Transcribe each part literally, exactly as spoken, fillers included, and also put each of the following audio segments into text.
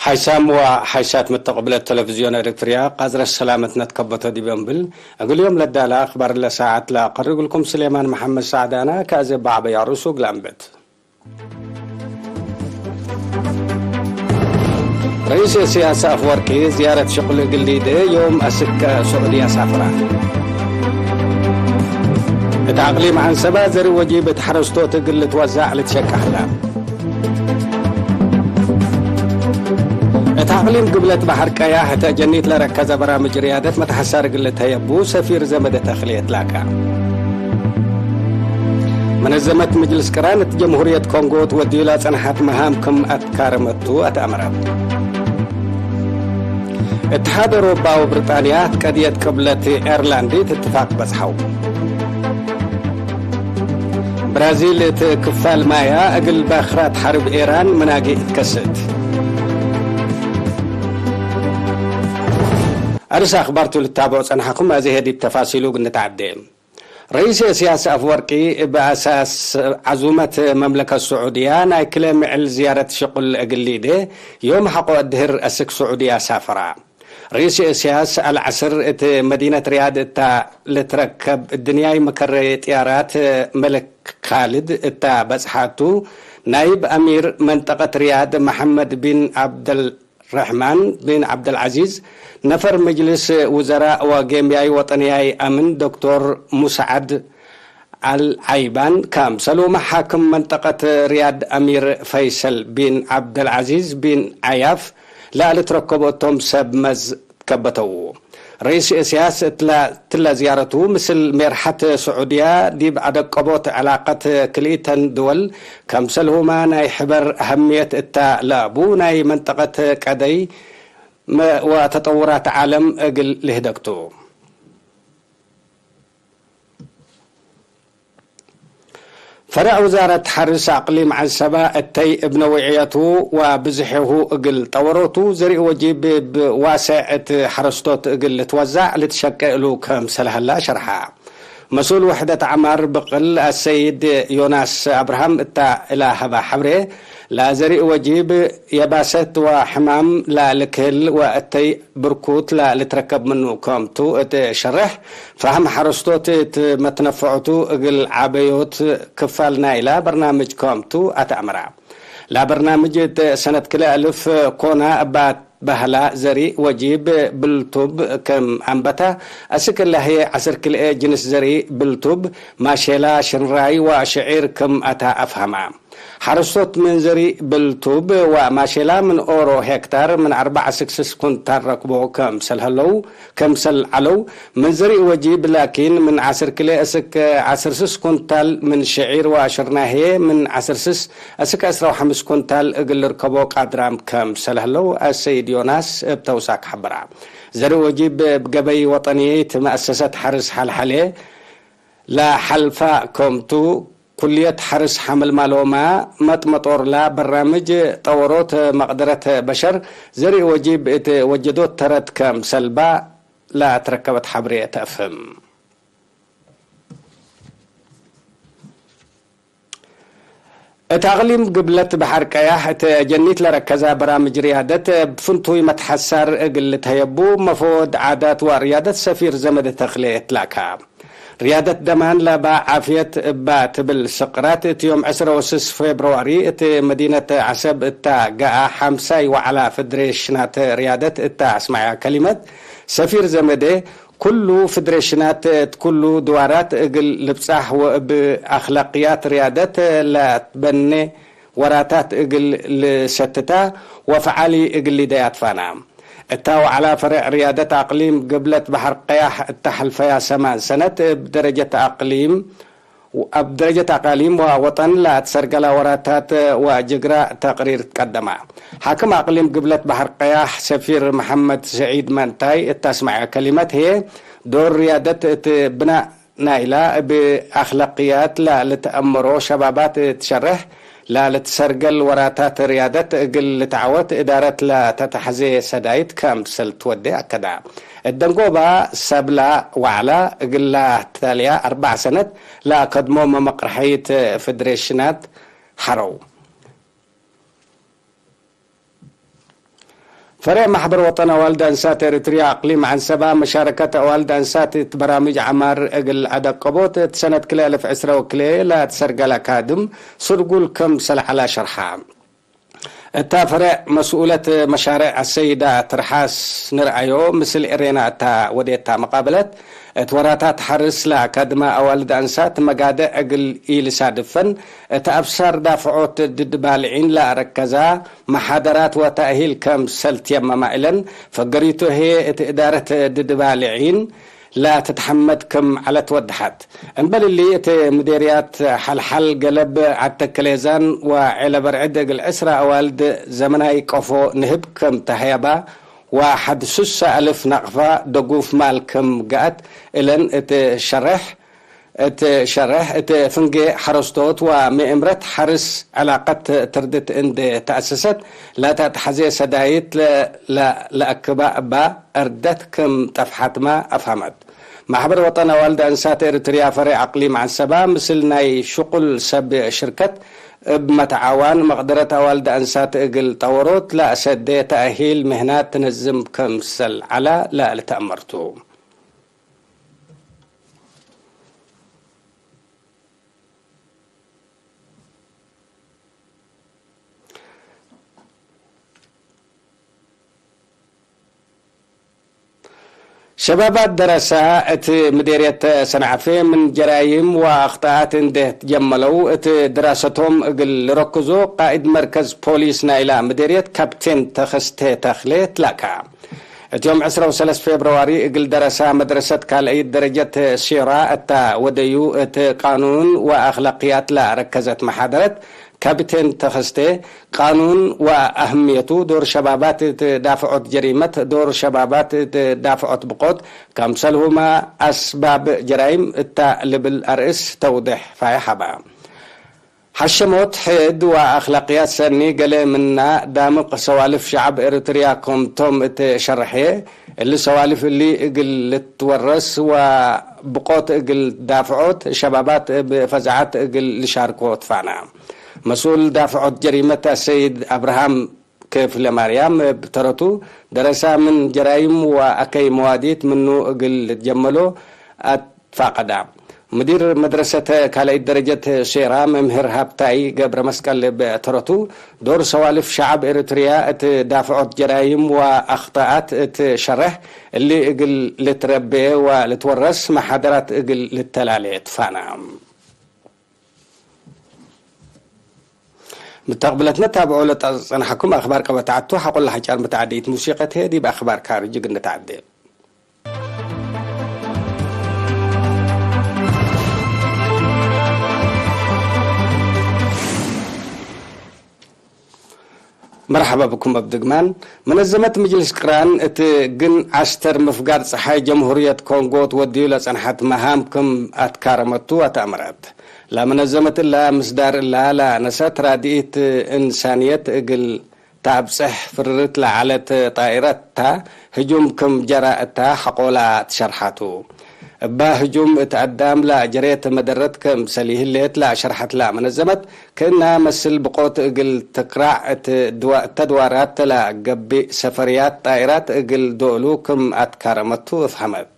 ኣይሳም ወሓይሳት መተቅብለት ተለቪዝዮን ኤረትርያ፣ ቃዝረ ሰላመት ነትከበቶ ዲብ እንብል፣ እግል ዮም ለዳለ አክባር ለሰዓት ለአቀርብ እግልኩም ስሌማን መሐመድ ሰዕዳና። ከአዜ በዐበያ ርእሱ እግል አንብት። ረኢስ እስያስ አፍወርቂ ዝያረት ሽቁል እግል ሊዴ ዮም አስክ ሱዑድያ ሳፍራ። እት አቅሊም ዐንሰበ ዘሪ ወጂብ እት ሐረስቶት እግል ልትወዛዕ ልትሸቀ ሀላ። እት አቅሊም ግብለት በሐር ቀያሕ እተ ጀኒት ለረከዘ በራምጅ ርያደት መትሐሳር እግል ልትሀየቡ ሰፊር ዘመደ ተክሌ እትላከ። መነዘመት ምጅልስ ቅራን እት ጀምሁርየት ኮንጎ ትወድዩ ለጸንሐት መሃም ክም አትካረመቱ አትአመረት። እትሓድ ኦሮባ ወብሪጣንያ እት ቀድየት ቅብለት ኤርላንዲት እትፋቅ በጽሐው። ብራዚል እት ክፋል ማያ እግል ባክራት ሐርብ ኤራን መናጌ እትከስት። አርስ አክባርቱ ልታብዑ ጸንሐኩም፣ አዜ ሄ ዲብ ተፋሲሉ እግል ንትዐዴ። ረኢስ እስያስ አፍወርቂ እብ አሳስ ዐዙመት መምለከት ስዑድያ ናይ ክለ ምዕል ዝያረት ሽቁል እግል ሊዴ፣ ዮም ሐቆ አድህር አስክ ስዑድያ ሳፈራ። ረኢስ እስያስ አልዐስር እት መዲነት ርያድ እታ ልትረከብ እድንያይ መከረየ ጥያራት መለክ ካልድ እታ በጽሐቱ፣ ናይብ አሚር መንጠቀት ርያድ መሐመድ ቢን ዐብደል ረሕማን ቢን ዐብደልዐዚዝ፣ ነፈር መጅልስ ውዘራእ ወጌምያይ ወጠንያይ አምን ዶክቶር ሙስዓድ አልዓይባን፣ ካምሰሉመ ሓክም መንጠቀት ርያድ አሚር ፈይሰል ቢን ዐብደልዐዚዝ ቢን ዐያፍ ለልትረከቦ እቶም ሰብ መዝ ትከበተው። ረኢስ እስያስ እትለ ዝያረቱ፣ ምስል ሜርሐት ስዑድያ ዲብ አደቀቦት ዕላቀት ክልኢተን ድወል፣ ከምሰልሁመ ናይ ሕበር አህምየት እተ ለአቡ ናይ መንጠቀት ቀደይ ወተጠውራት ዓለም እግል ልህደግቱ። ፈረዕ ውዛረት ሐርስ አቅሊም ዐንሰበ እተይ እብ ነውዕየቱ ወብዝሒሁ እግል ጠወሮቱ ዘሪእ ወጂብ እብ ዋሴዕ እት ሐረስቶት እግል ልትወዛዕ ልትሸቄ እሉ ከምሰል ሀላ ሸርሐ። መስኡል ውሕደት ዐማር ብቅል አሰይድ ዮናስ አብርሃም እተ እለ ሀበ ሐብሬ፣ ለዘሪእ ወጂብ የባሰት ወሕማም ለልክህል ወእተይ ብርኩት ለልትረከብ ምኑ ከምቱ እት ሸርሕ፣ ፋህም ሐረስቶት እት መትነፈዕቱ እግል ዐበዮት ክፋል ናይላ በርናምጅ ከምቱ አትአምራ። ለበርናምጅ እት ሰነት ክልኤ አልፍ ኮና እባ በህላ ዘሪእ ወጂብ ብልቱብ ክም አንበተ፣ አስክ እለ ህዬ ዐስር ክልኤ ጅንስ ዘሪእ ብልቱብ፣ ማሼላ፣ ሽንራይ ወሽዒር ክም አታ አፍሀማ። ሐረስቶት ምን ዘሪእ ብልቱብ ወማሼላ ምን ኦሮ ሄክታር ምን አርበዕ አስክ ስስ ኩንታል ረክቦ ከምሰል ዐለው፣ ከምሰል ዐለው፣ ምን ዘሪእ ወጂብ ላኪን ምን ዐስር ክልኤ እስክ ዐስር ስስ ኩንታል፣ ምን ሽዒር ወሽርናሄ ምን ዐስር ስስ እስክ ዕስራ ወሐምስ ኩንታል እግል ልርከቦ ቃድራም ከምሰል ዐለው አሰይድ ዮናስ እብ ተውሳክ ሐበራ። ዘሪእ ወጂብ እብ ገበይ ወጠንየት መአሰሰት ሐርስ ሐልሐሌ ለሐልፋ ከምቱ፣ ኩልየት ሐርስ ሐመልማሎመ መጥመጦርላ በራምጅ ጠወሮት መቅደረት በሸር ዘሪእ ወጂብ እት ወጀዶት ተረት ከምሰልባ ለአትረከበት ሐብሬ ተአፍህም። እት አቅሊም ግብለት በሐር ቀያሕ እት ጀኒት ለረከዛ በራምጅ ርያደት እብ ፍንቱይ መትሐሳር እግል ልትሀየቡ መፈወድ ዓዳት ወርያደት ሰፊር ዘመደ ተክሌ እትላካ። ርያደት ደማን ለባ ዓፍየት እባ ትብል ስቅራት እት ዮም ዕስረ ወስስ ፌብርዋሪ እት መዲነት ዐሰብ እታ ገአ ሐምሳይ ወዐላ ፍድሬሽናት ርያደት እታ አስመዐያ ከሊመት ሰፊር ዘመዴ፣ ኩሉ ፍድሬሽናት እት ኩሉ ድዋራት እግል ልብጻሕ ወእብ አክላቅያት ርያደት ለትበኔ ወራታት እግል ልሰትታ ወፈዓሊ እግል ሊደያ ትፋና። እታ ወዐላ ፈሬዕ ርያደት አቅሊም ግብለት በሐር ቀያሕ እተ ሐልፈያ ሰማን ሰነት እብ ደረጀት አቅሊም፣ እብ ደረጀት አቃሊም ወወጠን ለአትሰርገላ ወራታት ወጅግራ ተቅሪር ትቀደማ። ሓክም አቅሊም ግብለት በሐር ቀያሕ ሰፊር መሐመድ ስዒድ መንታይ እት አስመዐ ከሊመት ህዬ፣ ዶር ርያደት እት ብናእ ናይላ እብ አክላቅያት ለልትአመሮ ሸባባት እት ሸርሕ፣ ለልትሰርገል ወራታት ርያደት እግል ልትዐወት እዳረት ለተተሐዜ ሰዳይት ከምሰል ትወዴ አከዳ። እት ደንጎባ ሰብላ ወዐላ እግል ለተልያ አርበዕ ሰነት ለአከድሞ መመቅርሐይት ፍድሬሽናት ሐረው። ፈሬዕ ማሕበር ወጠን አዋልድ አንሳት ኤሪትርያ አቅሊም ዐንሰባ፣ መሻረከት አዋልድ አንሳት እት በራምጅ ዐማር እግል ዐደቀቦት፣ እት ሰነት ክልኤ አልፍ ዕስረ ወክልኤ ለትሰርገለ ካድም ስርጉል ክምሰል ዐላ ሸርሐ። እታ ፈሬዕ መስኡለት መሻሬዕ አሰይዳ ትርሓስ ንርአዮ ምስል ኤሬና እታ ወዴታ መቃበለት፣ እት ወራታት ሐርስ ለአካድመ አዋልድ አንሳት መጋድዕ እግል ኢልሳድፈን፣ እት አብሳር ዳፍዖት ድድ ባልዒን ለአረከዛ መሓደራት ወተእሂል ከምሰል ትየመማ እለን፣ ፈገሪቱ ህዬ እት እዳረት ድድ ባልዒን ለትትሐመድ ክም ዐለት ወደሐት። እምበል እሊ፣ እት ምዴርያት ሐልሐል ገለብ ዐድ ተክሌዛን ወዔለበርዕድ እግል ዕስራ አዋልድ ዘመናይ ቀፎ ንህብ ክም ተሀየባ ወሐድ ሱሰ አልፍ ናቅፋ ደጉፍ ማል ክም ገአት እለን እት ሸሬሕ፣ እት ሸሬሕ እት ፍንጌ ሐረስቶት ወምእምረት ሐርስ ዕላቀት ትርድት እንዴ ተአሰሰት ለተአትሐዜ ሰዳይት ለ-፣ ለ-፣ ለአክባ እባ እርደት ክም ጠፍሐትመ አፍሀመት። ማሕበር ወጠን አዋልድ አንሳት ኤሪትርያ ፈሬዕ አቅሊም ዐንሰባ፣ ምስል ናይ ሽቁል ሰብ ሽርከት እብ መትዓዋን መቅደረት አዋልድ አንሳት እግል ጠወሮት ለአሰዴ ተእሂል ምህናት ትነዝም ክምሰል ዐላ ለልትአመርቱ። ሸባባት ደረሳ እት ምዴርየት ሰንዓፌ ምን ጀራይም ወአክጠኣት እንዴ ትጀመለው፣ እት ድራሰቶም እግል ልረክዞ ቃእድ መርከዝ ፖሊስ ናይላ ምዴርየት ካፕቴን ተኸስቴ ተኽሌ ትላካ። እት ዮም ዕስራ ወሰለስ ፌብርዋሪ እግል ደረሳ መድረሰት ካልአይት ደረጀት ሴራ እታ ወደዩ እት ቃኑን ወአክላቅያት ለአረከዘት መሓደረት፣ ካፕቴን ተኸስቴ፣ ቃኑን ወአህምየቱ፣ ዶር ሸባባት እት ዳፍዖት ጀሪመት፣ ዶር ሸባባት እት ዳፍዖት ብቆት፣ ከምሰልሁመ አስባብ ጀራይም እታ ልብል አርእስ ተውዴሕ ፋይሕ ሀበ። ሐሸሞት ሕድ ወአክላቅያት ሰኒ ገሌ ምና ዳምቅ ሰዋልፍ ሸዐብ ኤሪትርያ ክምቶም እት ሸርሐ፣ እሊ ሰዋልፍ እሊ እግል ልትወረስ ወብቆት እግል ዳፍዖት ሸባባት እብ ፈዛዐት እግል ልሻርኮ ትፋና። መስኡል ዳፍዖት ጀሪመት አሰይድ አብርሃም ክፍለማርያም እብ ተረቱ፣ ደረሳ ምን ጀራይም ወአከይ መዋዲት ምኑ እግል ልትጀመሎ አትፋቀዳ። ሙዲር መድረሰተ ካልአይት ደረጀት ሴራ መምህር ሀብታይ ገብረ መስቀል እብ ተረቱ፣ ዶር ሰዋልፍ ሸዐብ ኤሪትርያ እት ዳፍዖት ጀራይም ወአክጠኣት እት ሸሬሕ እሊ እግል ልትረቤ ወልትወረስ መሓደራት እግል ልተላሌ ትፋና። ምተቅብለትነ ታብዖ ለጸንሐኩም አክባር ቀበት ዐቱ፣ ሐቆለ ሐጫር መተዓደይት ሙሲቀት ህዬ ዲብ አክባር ካርጅግ እንተዓዴ። መርሐባ ብኩም እብ ድግማን። መነዘመት ምጅልስ ቅራን እት ግን ዐስተር ምፍጋር ጸሓይ ጀምሁርየት ኮንጎ ትወድዩ ለጸንሐት መሃም ክም አትካረመቱ አትአመረት። ለመነዘመት እላ ምስዳር እላ ለነሰአት ራድኢት እንሳንየት እግል ተአብጽሕ ፍርርት ለዐለት ጣኢረት ተ ህጁም ክም ጀራ እተ ሐቆላ ትሸርሐቱ። እባ ህጁም እት አዳም ለጀሬት መደረት ክምሰል ይህሌት ለሸርሐት ለመነዘመት፣ ክእና መስል ብቆት እግል ትክራዕ እት ድዋ-፣ እተ ድዋራት ለገብእ ሰፈርያት ጣኢራት እግል ዶሉ ክም አትካረመቱ እፍሀመት።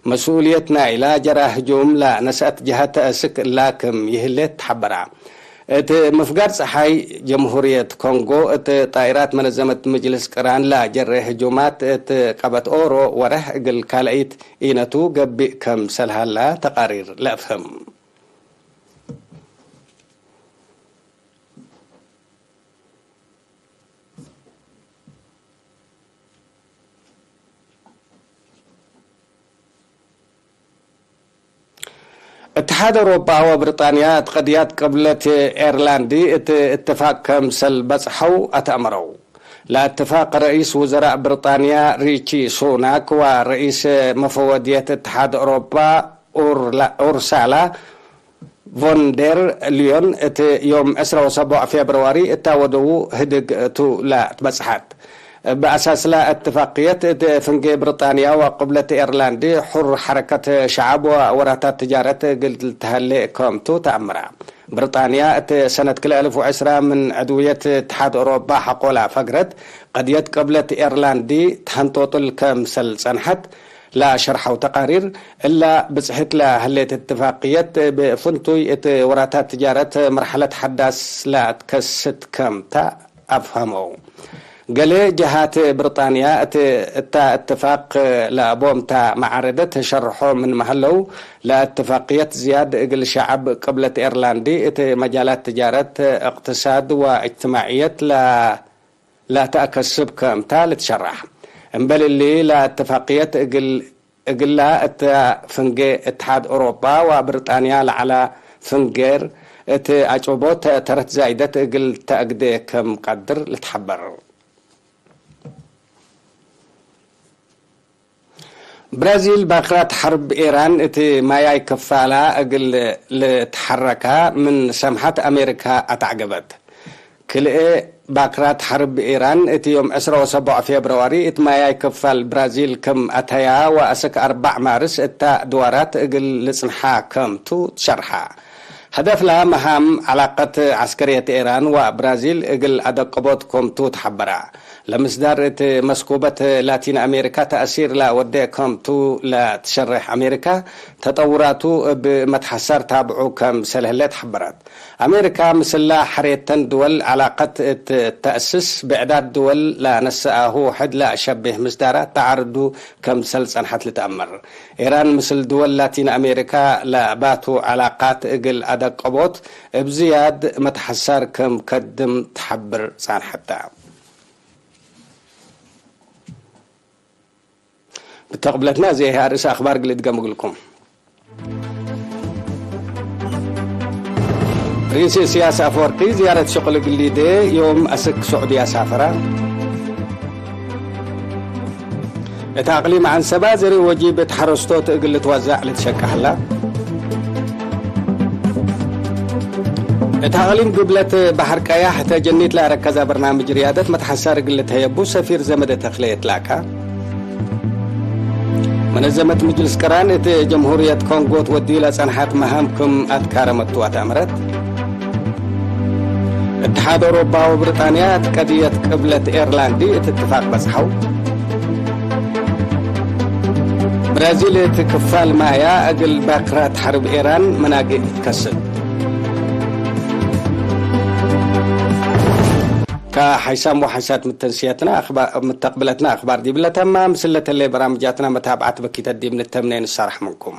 መስኡልየት ናይላ ጀራ ህጁም ለነስአት ጀሀት ተአስክ እላ ክም ይህሌት ተሐበራ። እት ምፍጋር ጸሓይ ጀምሁርየት ኮንጎ፣ እት ጣኢራት መነዘመት ምጅልስ ቅራን ለጀሬ ህጁማት እት ቀበት ኦሮ ወረሕ እግል ካልአይት ኢነቱ ገብእ ክምሰል ሀላ ተቃሪር ለአፍህም። እትሓድ አውሮፓ ወብሪጣንያ እት ቀድያት ቅብለት ኤርላንድ እት እትፋቅ ከምሰል በጽሐው አትአመረው። ለእትፋቅ ረኢስ ውዘራእ ብሪጣንያ ሪቺ ሱናክ ወረኢስ መፈወድየት እትሓድ አውሮፓ ኡርላ-፣ ኡርሳላ ቮን ዴር ሊዮን እት ዮም ዕስራ ወሰቡዕ ፌብርዋሪ እታ ወደዉ ህድግ ቱ ለትበጽሐት። እብ አሳስላ እትፋቅየት፣ እት ፍንጌ ብርጣንያ ወቅብለት ኤርላንድ፣ ሑር ሐረከት ሸዐብ ወወራታት ትጃረት እግል ተሀሌ ከምቱ ተአምራ። ብርጣንያ፣ እት ሰነት ክልኤ አልፍ ወዕስራ ምን ዕድውየት እትሓድ ኦሮባ ሐቆላ ፈግረት፣ ቀድየት ቅብለት ኤርላንድ ተሀንጦጥል ከምሰል ጸንሐት ለሸርሐው ተቃሪር፣ እላ ብጽሕት ለህሌት እትፋቅየት፣ እብ ፍንቱይ እት ወራታት ትጃረት መርሐለት ሐዳስ ለትከስት ከምታ አፍሀመው። ገሌ ጀሃት ብርጣንያ እት እታ እትፋቅ ለቦምታ መዓረደት ሸርሖ ምንመ ሀለው፣ ለእትፋቅየት ዝያድ እግል ሸዐብ ቅብለት ኤርላንዲ እት መጃላት ትጃረት፣ እቅትሳድ ወእጅትማዕየት ለ-፣ ለተአከስብ ክምታ ልትሸራሕ። እምበል እሊ፣ ለእትፋቅየት እግል እግላ እተ ፍንጌ እትሓድ ኦሮጳ ወብርጣንያ ለዐላ ፍንጌር እት አጭቦት ተረት ዛይደት እግል ተአግዴ ክም ቀድር ልትሐበር። ብራዚል ባክራት ሐርብ ኤራን እት ማያይ ክፋላ እግል ልትሐረካ ምን ሰምሐት አሜሪካ አትዐገበት። ክልኤ ባክራት ሐርብ ኢራን እት ዮም ዕስራ ወሰቦዕ ፌብርዋሪ እት ማያይ ክፋል ብራዚል ክም አተያ ወአስክ አርበዕ ማርስ እታ ድዋራት እግል ልጽንሓ ክምቱ ትሸርሓ። ሀደፍላ መሃም ዐላቀት ዐስከርየት ኢራን ወብራዚል እግል አደቅቦት ክምቱ ተሐበራ። ለምስዳር እት መስኩበት ላቲን አሜሪካ ተአሲር ለወዴ ክምቱ ለትሸሬሕ አሜሪካ ተጠውራቱ እብ መትሐሳር ታብዑ ክምሰል ህሌት ሐበራት። አሜሪካ ምስላ ሐሬተን ድወል ዐላቀት እት ተአስስ፣ ብዕዳት ድወል ለነሰአሁ ሕድ ለአሸቤህ ምስዳራት ተዓርዱ ከምሰል ጸንሐት ልትአመር። ኢራን ምስል ድወል ላቲን አሜሪካ ለባቱ ዐላቃት እግል አደቀቦት እብ ዝያድ መትሐሳር ክም ከድም ተሐብር ጸንሐት ተ። ብተቅብለትና፣ እዚ አርእስ አክባር እግል እድገም እግልኩም። ርኢስ ኢሰያስ አፈወርቂ ዝያረት ሽቅል እግል ሊዴ ዮም አስክ ስዑድያ ሳፈራ። እት አቅሊም ዐንሰባ ዘርእ ወጂብ እት ሐረስቶት እግል ልትወዘዕ ልትሸቀ ሀላ። እት አቅሊም ግብለት በሐር ቀያሕ ተጀኒት ለአረከዛ በርናምጅ ርያደት መትሐሳር እግል ልትሀየቡ ሰፊር ዘመደ ተክለ የትላካ። መነዘመት ምጅልስ ቅራን እት ጀምሁርየት ኮንጎ ትወድዩ ለጸንሐት መሃም ክም አትካረመቱ አትአምረት። እትሓድ አውሮፓ ወብሪጣንያ እት ቀድየት ቅብለት ኤርላንዲ እት እትፋቅ በጽሐው። ብራዚል እት ክፋል ማያ እግል ባክራት ሐርብ ኤራን መናጌ እትከስብ። ከሐይሳም ወሐይሳት ምተንስያትና አኽባ-፣ ምተቅብለትና አኽባር ዲብለ ተማ፣ ምስለ ተሌ በራምጃትና መታብዓት በኪተት ዲብ ንተምኔ ንሳረሕ ምንኩም።